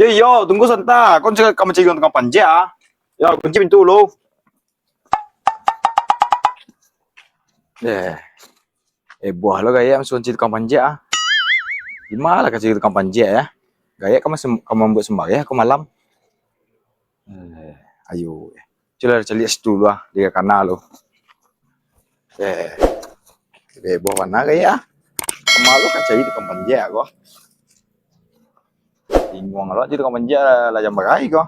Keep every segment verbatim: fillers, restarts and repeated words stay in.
Yo, tunggu sabanta. Ko ka mancari tukang panjek ah. Yo, kunci pintu lu. Eh, eh buah lo gaek masuak kunci tukang panjek ah. Di ma lah ka cari tukang panjek ya? Gaek ka masem-, ka mambuek sumbareh ko malam. Eh, ayo. Cubolah caliak situ lu ah, di kana lu. Eh, heboh bana gaek ah. Kama lu ka cari tukang panjek ko. Bingung lo, cari tukang panjek lah jam barai ko.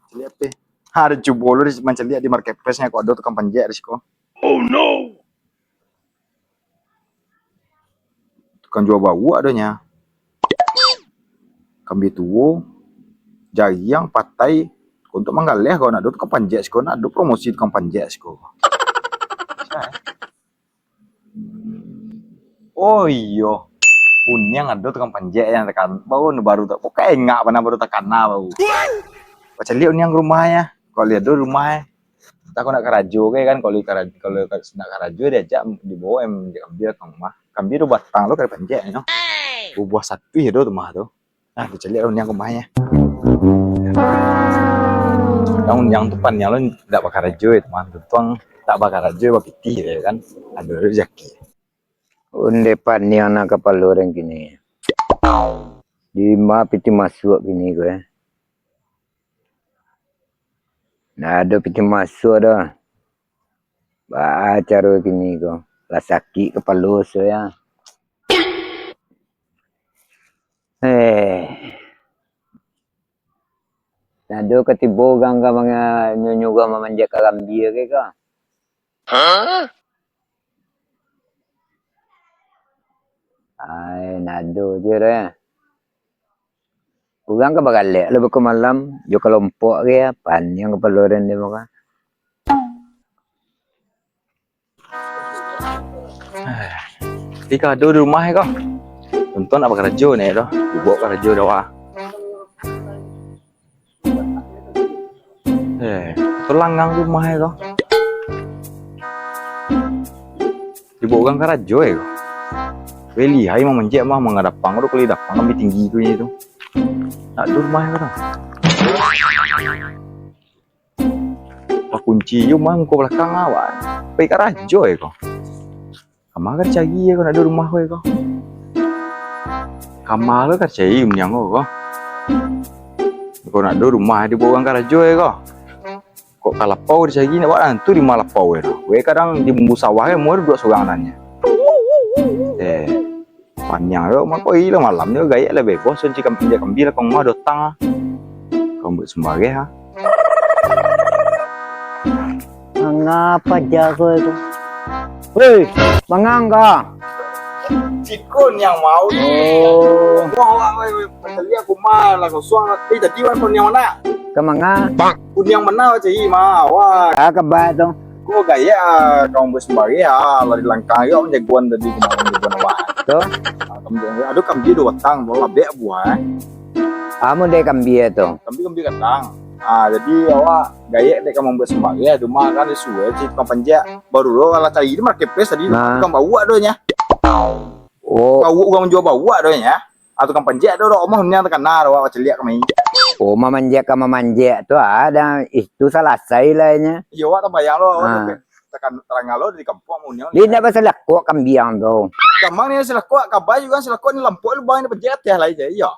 Caliak ape? Ha, ado cubo lu di, mancaliak di marketplace-nyo, kok ado tukang panjek di siko. Oh no! Tukang jua bauak ado nyo. Kambia tuo, jariang, patai, untuak manggaleh ko, nak ado tukang panjek siko, nak ado promosi tukang panjek siko. Oh iyo, uniang ado tukang panjek nan takan-, baru, baru tak, kok ka engak bana baru takana baru. Pacaliak uniang ka rumahnyo, kok lai ado rumahnyo. Entah kok nak karajo ke kan, kalau kara-, kalau ka-, nak karajo diajak, dibawa em, diambil ka rumah. Kambia duo batang lo ka dipanjek nyo. Bubuah satu je do rumah tu. Nah, dicaliak lah uniang ka rumahnyo. Yang uniang tu paniang lo dak bakarajo itu mah, tuntuang tak bakarajo bapitih je kan. Ado rezeki. Onde paniang nak kapalo den kini. Di ma pitih masuak kini ko eh. Ndak ado pitih masuak doh. Baa caro kini ko? Lah sakik kapalo so ya. Eh. Ndak ado ka tibo urang ka manga-, nyo-, nyuruah mamanjek karambia ke ka? Ai, ndak ado je doh. Urang ka bagalek lah beko malam, jo kalompok ke, paniang kapalo den di muko. Tika ado di rumah ko. Untuang nak bakarajo ni doh, dibaok karajo doh ah. Eh, tu langang rumah ko. Dibaok urang karajo ko. Weh lihai mamanjek mah, mangadapang tu kali dapang kambia tinggi tu nyo tu. Nak ado rumah ko tu. Bakunci jo mah muko balakang awak. Pai karajo ko. Kama ka dicari ko, ndak ado rumah ko ko. Kama lo ka dicari miniang ko ko. Ko ndak ado rumah dibaok urang karajo ko. Kok ka lapau dicari, ndak bak tantu di ma lapau tu. Weh kadang di bumbu sawah kan, muko duduak surang nan nyo. Eh. Paniang lo, mako ilo malam nyo gaek lah bebas, kunci kambia, kambia lah ka rumah dotang ah. Ka mambuek sumbareh ah. Manga paja ko tu. Hei, manga ka? Siko niang mau tu. Oh. Wah, wah, wah, wah. Tadi aku mah lah kosong. Eh, tadi wan kau niang mana? Ka manga? Kuniang bana cari mah, wah. Ka kaba tu. Ko gaek ah, ka mambuek sumbareh ah, lah di langkang yo jagoan tadi kamarin jagoan awak. Tu? Ah, kambia, ado kambia duo batang, tu lah bek buah. Amun dek kambia tu. Kambia, kambia gadang. Ah, jadi awak gaek dek ka mambuek sumbareh, cuma kan disuruah si tukang panjek. Baru lo lah cari di marketplace tadi, nah. Tukang bauak doh nyo. Oh. Bauak, urang manjua bauak doh nyo. Ah, tukang panjek tu, dak, rumah niang takana tu, awak caliak kami. Oh, mamanjek ka mamanjek tu, ah, dah, itu salasai lah nyo. Iyo, awak tambayang lo, awak ah. Takan, tarang lo di kampuang, mun niang. Dia ndak basalakok kambiang tu. Kamang ni salakok, kabai juo kan salakok ni lampok lubang ni panjek ateh lai je, iyo.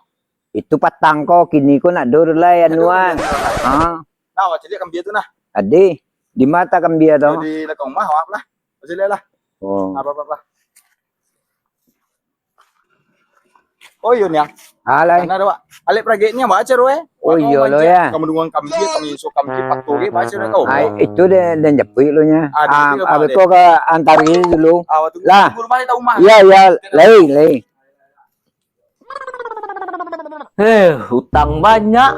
Itu patang ko, kini ko ndak ado lai anuan. Ha. Nah, awak caliak kambia tu nah. Adi, di ma kambia tu? Di lakang rumah awak lah. Awak caliak lah. Oh. Apa, apa, apa. Oh iyo niang. Alai. Karena ada wak. Alek pragek niang baca doh eh. Oh iyo lo ya. Kamu dengan kambing, kami so kambing patuh ke baca doh kau. Ai itu den den japuik lo nya. Ah, abis ko ka antari dulu. Lah. Iya iya, lai lai. Eh, utang banyak.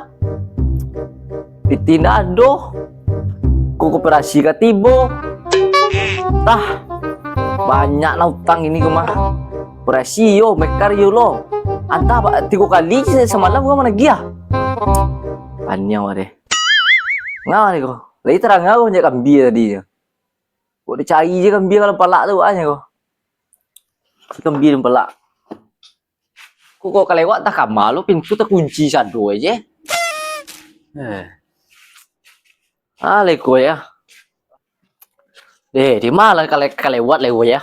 Pitih ndak ado. Ko koperasi ka tibo. Tah, banyak nah utang ini ko mah. Koperasi yo, mekar yo lo. Antah ba-, tigo kali se samalam ko managiah. Paniang wak deh. Ngah deh ko. Lai tarang ko manjak kambia tadi tu. Kok dicari je kambia dalam palak tu, wak nyo ko. Kambia dalam palak. Kok, kok kalewat tah kama lo, pintu takunci sado je. Eh. Ah, lego ya. Eh, di mana kale-, kalewat lego ya?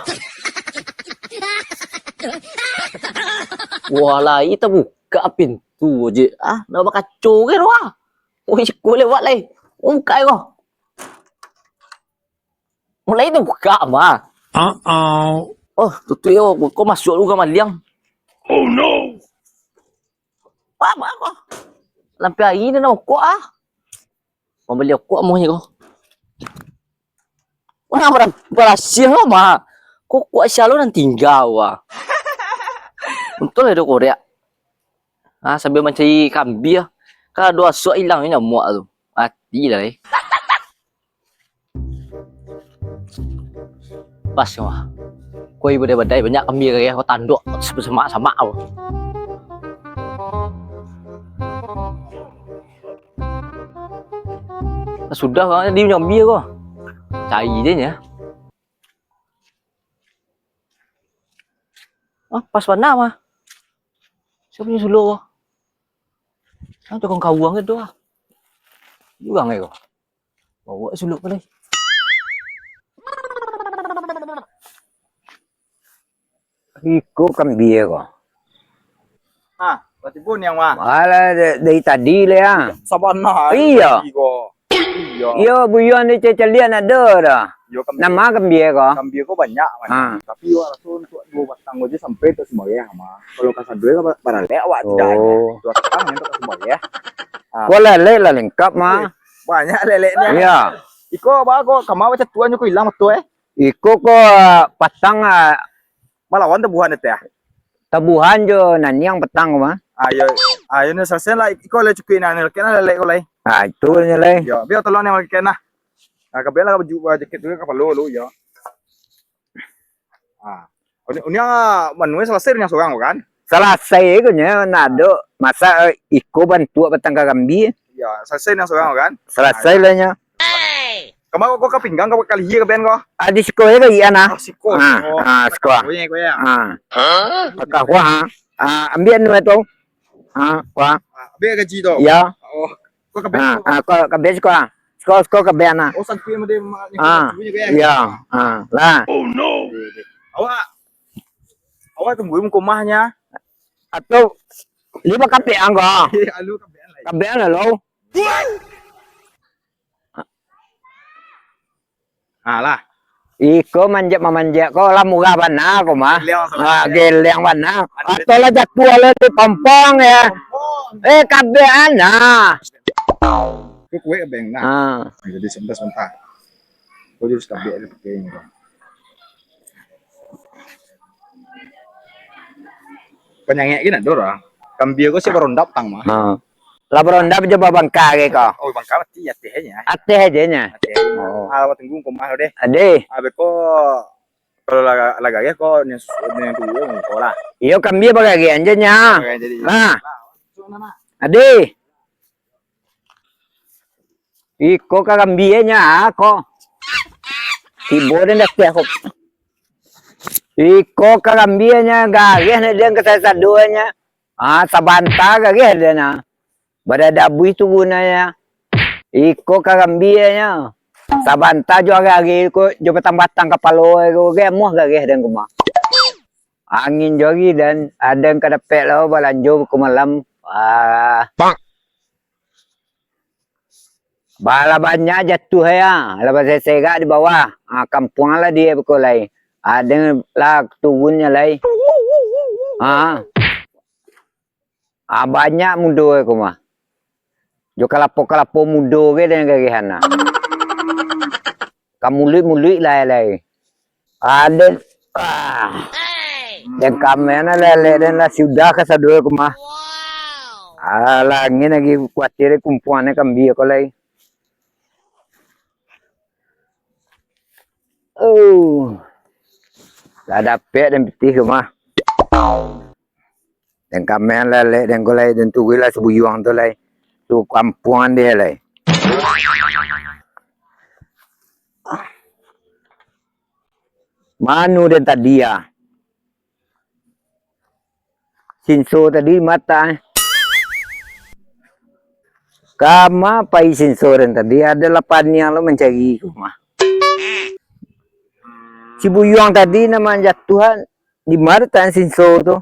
Wah, lai tabuka pintu je. Ah, nak bakaco ke tu ah? Wih, siko lewat lai. Buka ko. Mulai tu buka mah. Uh-oh. Oh, tutup yo. Ko masuk lu ka maliang. Oh no. Apa, apa? Lampiang ari ni nak okok ah. Mambali okok amuahnyo ko. Wah, bara-, barasiah lah, mah. Kok kuat sialo nan tingga, wah. Untung lah ado korek. Ah, sambil mancari kambia. Kan ado asuak ilang nyamuak tu. Mati lah, eh. Pas ko mah. Koi badai-badai, banyak kambia kari, ko tanduk, samak-samak ko. Sudah urang tadi manyambi ko. Cari je nyo. Ah, pas bana mah. Sia punyo suluak ko? Ah, tukang kawang ke tu ah. Urang ke ko? Bawa suluak ko lai. Iko kambia ko. Ha, batibo niang mah. Alah, da-, dari tadi lah ya. Sabana. Iyo. Tadi ko. Iyo. Iyo, buyuang di caliak-caliak ado dah. Iyo, kambia. Nama kambia ko? Kambia ko banyak, ha. Tapi wak raso untuak duo batang ko je sampai untuak sumbayah mah. Kalau ka sadonyo ka ba-, baralek awak tidaknyo. Oh. Duo batang untuak sumbayah. Ha. Ko lelek lah lengkap mah. Weh, banyak leleknyo. Iyo. Iko ba ko kama bacatuan jo ko ilang batua, eh. Iko ko patang, ah, Malawan tabuhan teh ah. Tabuhan jo naniang patang ko mah. Ayo, ayo ni salasai lah. Iko lah cukuik nah, ni lakek nah lelek ko lai. Ah, itu nyo lai. Yo, bia tolong ni lakek nah. Nah, kabian lah baju, ah, jaket tu kapalo lu, yo. Ah. Uni, uni ah, manu salasai dengan sorang ko kan? Salasai ko nyo, nak ado masa, eh, iko bantuak batang karambia. Yo, salasai dengan sorang ko kan? Salasai lah nyo. Kama ko ka pinggang, ka lihi kabian ko? Ah, di siko je ka ian ah. Oh, siko. Ah, siko. Ah, siko. Ko ya, ko ya. Ah. Hah? Ka kuah, ah. Ah, ambiak anu tu. Ah, kuah. Ah, ambiak gaji tu. Ya. Oh, ko kabian. Ah, ko kabian siko. Siko, siko kabian ah. Oh, santuik mah dia. Ah, ya. Ah, lah. Oh no. Awak, awak tunggu muko rumahnya. Atau lima kabian ko. Iya, lu kabian lah. Kabian lah lo. Ah, lah. Iko manjek mamanjek ko lah murah bana ko mah. Geleng sangat. Ah, geleng bana. Atau lah jatuah lah di pompong ya. Pompong. Eh, kabian nah. Ko kuek kabian nah. Ah. Jadi sebentar sebentar. Ko jurus kabian ni pakai ini. Panyangek gini ado lah. Kambia ko si barondap tang mah. Ha. Lah barondap jo babangka ge ko. Oh, bangka mati ateh aja. Ateh aja nya. Ateh. Oh. Ah, awak tunggu ko mah deh. Ade. Abe ko kalau lah, lah gageh ko ni, ni tu ko lah. Iyo kambia bagageh aja nya. Bagageh jadi. Nah. Nah, masuk nah, nah. Ade. Iko karambia nya ko. Tibo den dakek ko. Iko karambia nya gageh nak den kasado-sadonyo. Ah, sabanta gageh den ah. Badadabuih turun nya. Iko karambia nya. Sabanta jo ari-ari ko jo batang-batang kapalo ko gemuah gageh den ko mah. Angin jo ari den, aden ka dapek lo balanjo ko malam. Ah. Balah banyak jatuah ya, lah baserak di bawah. Ah, kampuang lah dia beko lai. Ah, dengan lah turunnya lai. Ah. Ah, banyak mudo ko mah. Jo kalapo-kalapo mudo ge dengan gagihan nah. Ka muluik-muluik lai, lai. Aden, ah. Den kamen lah lelek den lah sudah kasado ko mah. Alah, angin lagi kuatir kumpuannya kambia ko lai. Oh. Lah dapek den pitih ko mah. Den kamen lah lelek den ko lai, den tugui lah sabuyuang tu lai. Tu kampuang dia lai. Manu den tadi ah. Sinso tadi mata. Kama pai sinso den tadi, ado lah paniang lo mancari ko mah. Si Buyuang tadi nan manjatuahan, di ma letak sinso tu?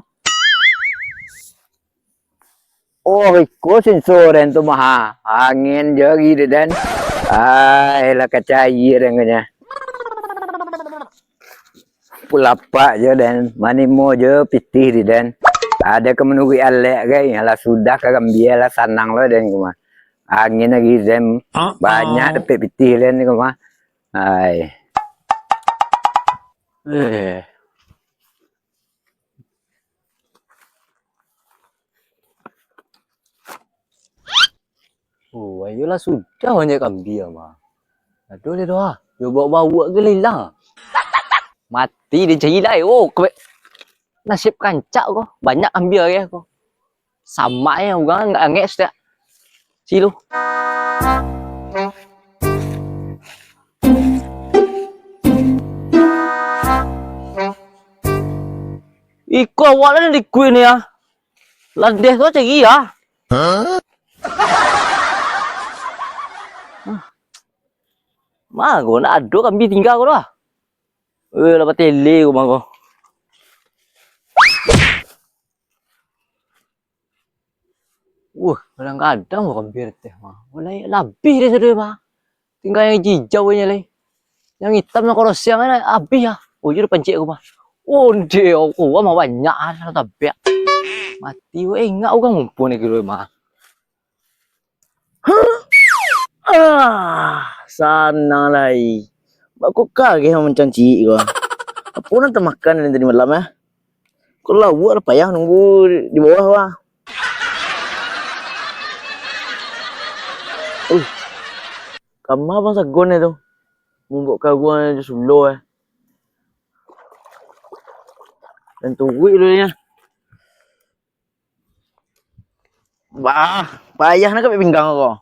Oh, iko sinso den tu mah. Angin jo agi den. Ai, lah kacai den ko nyo. Pulapak jo den, manimo jo pitih di den. Ado ka manuruik alek gai, alah sudah ka gambia lah, sanang lo den ko mah. Angin agi den, banyak dapek pitih den ko mah. Ai. Eh. Oh, ayolah sudah banyak kambia mah. Aduh, dia doh, ah. Yo bawa-bawa ke lelang. Mati dia cari lai. Oh, ke-, nasib rancak ko. Banyak kambia ke ko. Samaknyo urang angek-angek setiap silu. Iko awak lah dikuik ni ah. Ladeh tu cari ah. Hah? Mah, ko nak ado kambia tingga ko tu ah. Eh, lah batele ko mah ko. Wah, kadang-kadang urang kambia teh mah. Walai, lah abih deh sudah mah. Tingga yang hijau-hijau aja lai. Yang hitam yang korosiang kan abih ah. Oh, iyo pancik ko mah. Onde, ko mah banyak ah, salah tabek. Mati weh, ingat urang mumpung ni kiro mah. Hah? Ah, sanang lai. Bako kageh mancang ciek ko. Apo nan tamakan dari tadi malam, eh? Ko lauak lah payah nunggu di bawah, wah. Uh, kama Bang Sagon tu. Mumbok karuang jo sulo, eh. Dan turuik dulu nyo. Bah, payah nak kapek pinggang ko.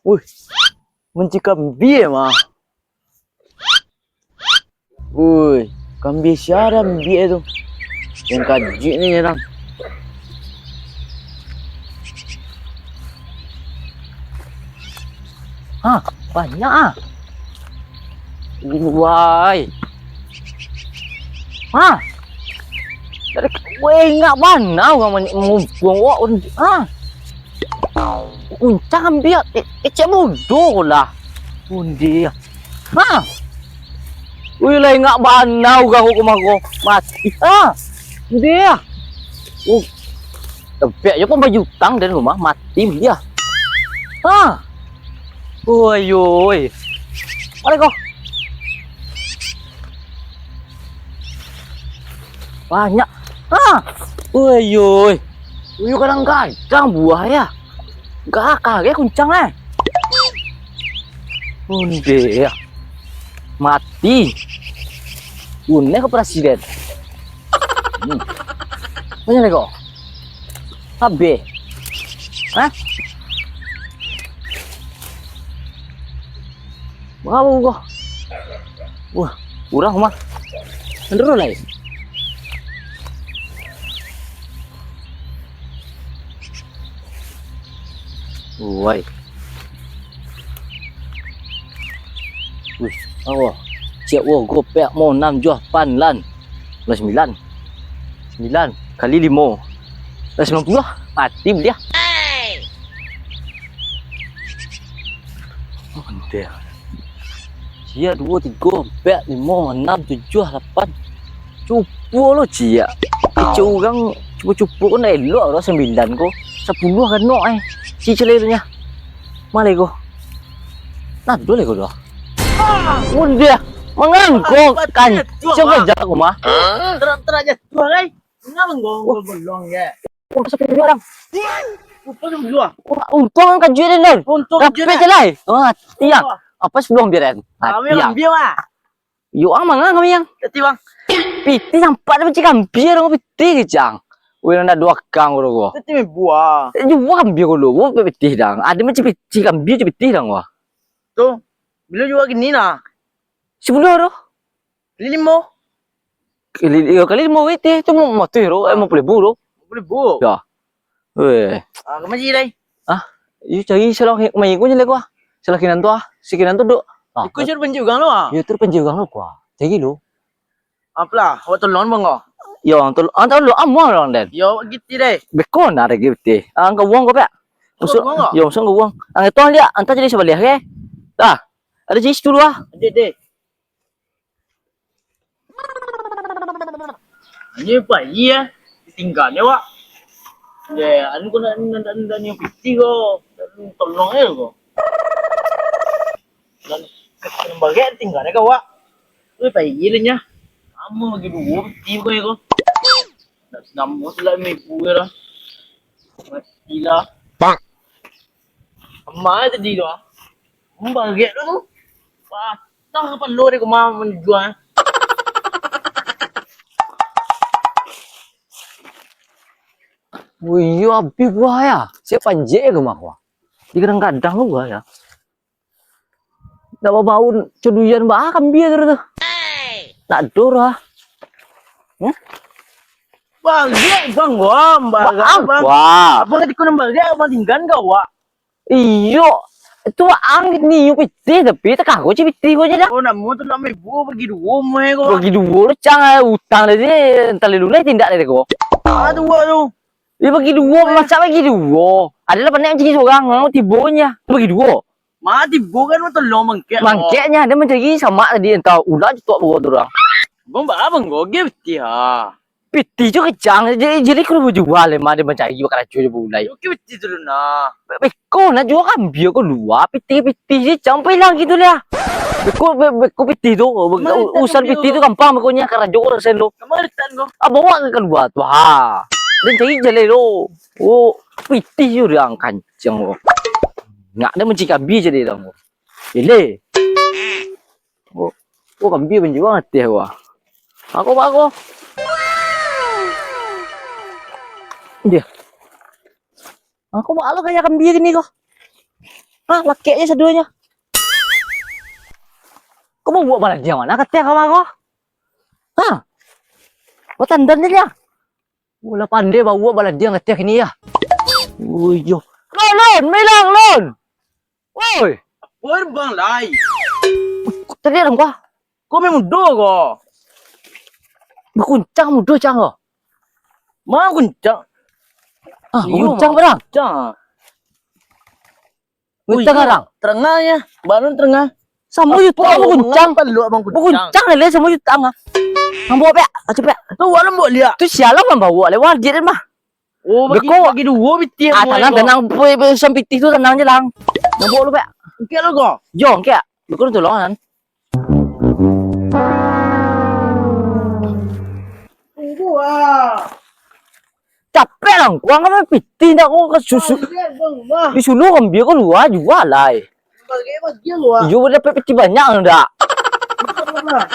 Wih, mancik kambia mah. Wih, kambia sia dah ambiak tu. Yang kajuik ni orang. Ha, banyak ah. Wai. Ha. Dari weh, ingat bana urang manyek mangumpuang wak undi. Ha. Kuncang ambiak, eh, eh, cek bodoh lah. Undi. Ha. Wih, lah ingat bana urang ko mah ko. Mati. Ha. Undi. Uh. Tebek je pun baju utang dari rumah, mati dia. Ha. Oi, oi. Mana ko? Banyak. Ha. Oi, oi. Uyu kadang-kadang buah ya. Gak kagak kuncang eh. Onde ya. Mati. Uneh ke presiden. Hmm. Banyak lagi kok. Habis. Hah? Berapa buah? Wah, kurang mah. Menurun lai. Wai. Wih, awa. Ciak wo gopek mo enam juah pan lan. Lah sembilan. Sembilan kali limo. Lah sembilan puluh. Mati beliau. Ondeh. Ciak duo, tigo, ampek, limo, anam, tujuah, lapan. Cupo lo ciak. Kecek urang cupo-cupo ko ndak elok lo sambilan ko. Sapuluah kanok eh. Si celai tu nya. Malai ko. Nah, dulu ko doh. Ondeh. Mangangko kancang aja ko mah. Terak-terak jatuah lai. Ngapa nggo bolong ya? Untung sapuluah urang. Untung sapuluah. Wah, untung kan kajuik den, Dol. Untung kajuik. Rapet je lai. Wah, tiang. Wah. Apa sapuluah biaran? Kami tiang. Ambil ah. Yo ang mangang kami yang. Tati bang. Pitih sampai dah macam kambia dong pitih kecang. Wih nanda dua kang udah gua. Tati buah. Eh, jua kambia gua, gua pitih dang. Ada macam pitih kambia je pitih dang gua. Tu, bila juga gini nah. Sepuluh doh. Limo. Kali, iyo, kali limo pitih tu, mo-, matuih tu, eh, limo puluah ribu tu. Limo puluah ribu? Yo. Weh. Ah, kama cari lai? Ah, iyo cari salah ki-, main ko je lah ko ah. Salah kinan tu ah, si kinan tu duk. Ah, iko cari panji urang lo ah. Iyo, tu panji urang lo ko ah. Cari lo. Apolah, awak tolong bang ko? Yo, tol-, ah, tolong, amuah lo den. Yo, awak giti deh. Beko nak ado giti. Ah, angkau buang ko, Pak. Angkau buang ko? Yo, musuh angkau buang. Angkau tu liak, antah jadi sabaliah ke? Dah. Ado jadi situ dulu ah. Deh, deh. Ini apa iya? Ditinggal ni, Wak. Ya, anu ko nak, nak, nak, nak ni pitih ko. Tolong aja ko. Dan kena bagak tinggal ni, Wak. Weh, pai gila nya. Lamo bagi duo pitih ko, ko. Nak senamo tu lah, ibu ko lah. Mati lah. Pak. Ama tadi tu ah. Bagak tu tu. Patah kapalo dia kemah manjual. Wih, iyo abih buah ya. Siap panjek ke mah, wah. Di kadang-kadang tu buah ya. Ndak babau, caduyan bah kambia tu tu. Ndak ado lah. Hmm? Bagak bang, wah, bagak bang. Wah. Abang tadi kau nang bagak, abang tinggal kau, wak? Iyo, tu ang ni pitih tapi tak kagok cik pitih ko je dah. Oh, namo tu lamo ibu bagi duo mah ko. Bagi duo tu cang ah, utang tadi, entah lalu naik tindak dari ko. Ah, tu wak tu. Dia bagi duo, masa bagi duo. Adalah pandai mancari seorang, mau tibonya. Bagi duo. Ma tibo kan mau tolong mangkek. Mangkeknya dia mancari samak tadi, entah ular jutok bawa tu orang. Bang, ba abang ko ge pitih ha. Pitih tu kecang, jadi, jadi kalau bajual, emang dia mancari bakarajo je baulai. Oke, pitih tu nah. Be-, beko nak jual kambia ko lua, pitih-pitih je, sampai lah gitu lah. Beko, be-, beko pitih tu, be-, urusan pitih tu gampang, bekonya karajo ko rasen tu. Kamu letak ko. Ah, bawa ke keluar tu, ha. Dan cari jalai tu. Oh, pitih je dia kancang tu. Nak dia mancari kambia je dia tu. Pilih. Oh, oh, kambia panjuang ateh ko. Ako, ako. Dia. Ako baa lo kaya kambia gini ko. Ha, lakeknya saduanya. Ko babuak baladiang mano kateh ko, ako? Ha? Batandan je dia. Ulah pandai babuak baladiang kateh kini ya. Oh iyo. Lon, Lon, melang, Lon. Woi. Woi, bang lai. Tadi orang gua. Kau main mudo ko. Bakuncang mudo cang ko. Ma kuncang? Ah, iyo, bakuncang barang. Kuncang. Kuncang barang. Terengah ya. Balun terengah. Samo juta bakuncang. Bakuncang lah, samo juta ah. Ambo pek, acu pek. Tu walau mbok liak. Tu sialah mambawa lewat dia mah. Oh, bagi, bagi duo pitih. Ah, tenang, tenang, pui, pui, urusan pitih tu tenang je, Lang. Nabok lu, Pak. Engkek lu, ko? Yo, engkek. Lu kan tolong, kan? Tunggu, ah. Capek, Lang. Kuang kan pitih, ndak kau ke susu. Bang, bang. Disuruh ambil keluar, jual lah, eh. Bagi, bagi lu, ah. Yo, dapat pitih banyak, ndak? Bukan, Bang.